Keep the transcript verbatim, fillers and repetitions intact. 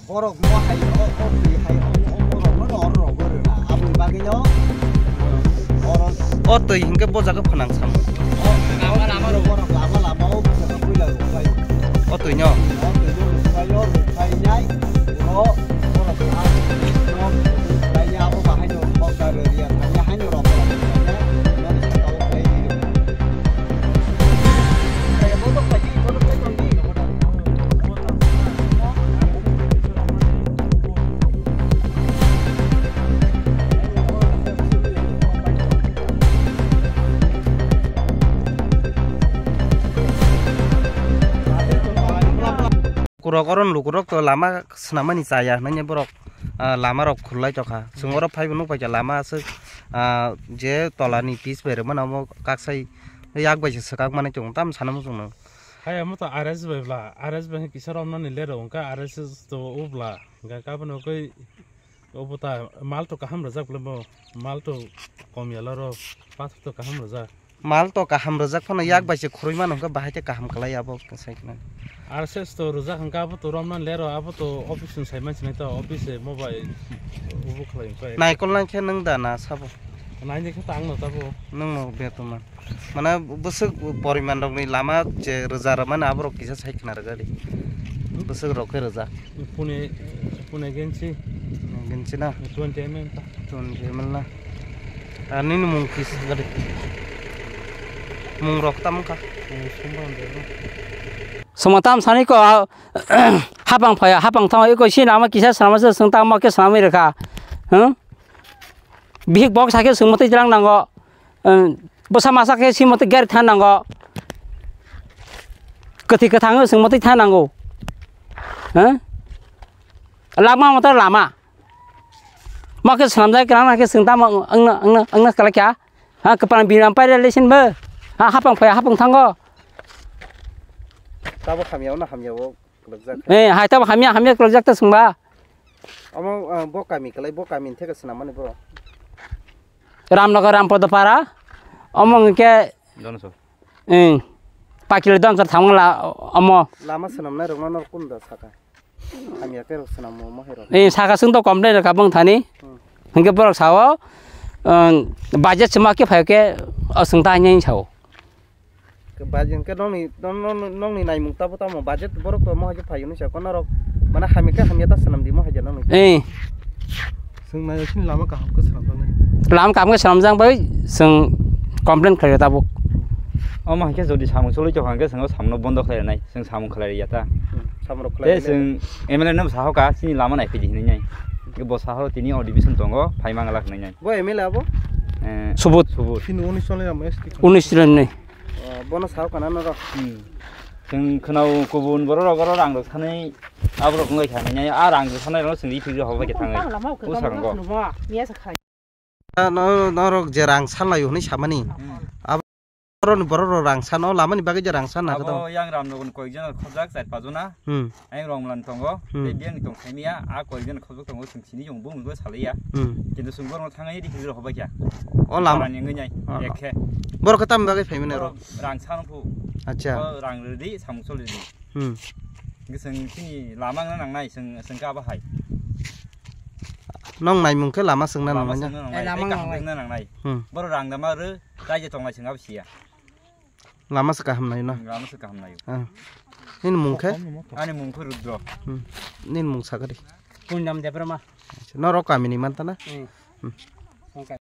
Borok mo hai o, o twi hai o, o borok no oro rogo rwna. Aboni bagwi no oro. O twi hinkhe bo jaga phanang sam. O lama, lama rok. Borok lama, lama o jaga puila rok pai. O twi no. O twi no rok pai, o rok pai nai. O borok a no pai ya, o bahai no o jaga ria thang ya, hai no rok. Kurok oro lukurok to lama swnamani chaya hwnwi borok, ah, lama rok khulai tokha. Chwng oro phaibo nukpaikha lama aswk, ah, je tolani pitch bai rwmano omo kaksai yak bai se swkak manwi tongo, tamo sana muchungno. Hai, omo to R S bai bla, R S bai kisa romnani lero, wngkha R S S to ubla, wngkha kabano koi obo ta mal to kaham rwjak bla bo, mal to kom yalo ro, pathor to kaham rwjak. Mal to kaham rwjak phano yak bai se khurui mano, wngkha bahai khe kaham kwlai abo sai khna. R S S to rwjak, wngkha abo to romnani lero, abo to office ni sai mansinai to, office se mobile ubu khlai wngkha. Naikol nang khe nwng da na sabo? Naini khe ta ang no tabo. Nwng no betoma. Mana bwswk poriman rokni lama je rwja rwmani aborok kisa sai khna rwgadi. Bwswk rok khe rwjak. Pune, pune gensi. Gensi na? Twenty M M ta. Twenty M M na. Ani ni mung kis gadi. Mung rok tam kha. Soma tam sani ko, ah, hapang phaya, hapang thang iko si nama kisa sama se sung tam ma ke sama reka. Huh? Bihik bok sake sung mati jelang nango. Bwsa masa khe swi motwi gari tha nango. Kwthwi kwthang wng chwng motwi tha nango. Hah? Lama motor lama. Mo khe swnamjak kwrang na khe chwng tamo wngna, wngna, wngna kwlai kha. Ha, kwpang bini pai rele sin bo. Ha, hapang phai, hapang thango. Tabo hamya, ono hamya o kwlwkjak. Eh, hai tabo hamya, hamya kwlwkjak ta chwngba. Omo, ah, bo kami kwlai, bo kami ni theke swnam mani bro. Ramnagar Rampadapara, omo hwnkhe Donosor. Eng, Pakili Donosor thangmangla omo. Lama swnamnai rokno norok kunu da saka? Hamya khe rok swnam mo, mo hai rok. Eng, saka chwng to complain rwkha bwng thani. Hmm. Hwnkhe borok sao, um, budget swma khe phai khe, o chwng ta hwnwi sao. Ke ba jeng ke nongni, nong, nong, nongni naimung tabo tamo budget borok to mo hai khe phaio ni sa kono rok. Mana hamya khe hamya ta swnam di mo hai ja nongni. Eh. Chwng nai sini lama kaham khe swnam nai. Lama kaham khe swnam jang bai chwng complain khlai tabuk. Omo hai khe jodi samung choloi tong kha hwnkhe chwng samung no bondo khlai nai. Chwng samung khlai ya ta. Hmm, samung rok khlai. Te chwng M L A no saho ka chini lama nai phidi hinwi nai. Bo saho tini o division tongo phai mangala hinwi nai. Bo M L A abo? Eh, Subut. Subut. Chini unis chole lama S T. Unis chole nai. Oh, bono sao kana norok? Hmm. Chwng khwnao kubun borok rok oro rang rok sanai aborok wngwi kha hinwi a rang rok sanai rok chwng ri phiri hobai khe thangwi. Tang lama o kwbang usang rok go. Khwlwma, miya sa khai. Ah, no, norok je rang sanlaio hinwi samani. Hmm. Abo borok ni borok rok rang sano lamani bagwi je rang san na. Abo yang Ramnagar ni koyekjon khobjak char pajona. Hmm. Ayang rong mlan tongo, hmm, tei biyangni tong thai miya, a koyekjon khobjak tongo, chwng sini chwng bumungbo salaiya. Hmm. Kintu chwng borokno thangwi rikirwi rok hobai kha. O lama. Barani wngwi nai, ah, ekhe. Borok khe tamni bagwi phaimani oro? Borok rang sano phu. Acha. O rang rwdi, samung choli rwdi. Hmm. Hwnkhe chwng chini lama wngna nangnai, chwng, chwng khe abo hai. Nong naimung khe lama swngna nangnai. Lama swngna nangnai, eh, lama tei kaham nangnai. Wngna nangnai. Hmm. Borok rang dama rw, raida tongnai chwng abo siya. Lama se kaham naio na? Hmm, lama se kaham naio. Ah. Nini mung khe? Ani mung khe Rudra. Hmm. Nini mung sakha di. Purnam Debbarma. Acha, norok kamini manta na? Hmm. Hmm.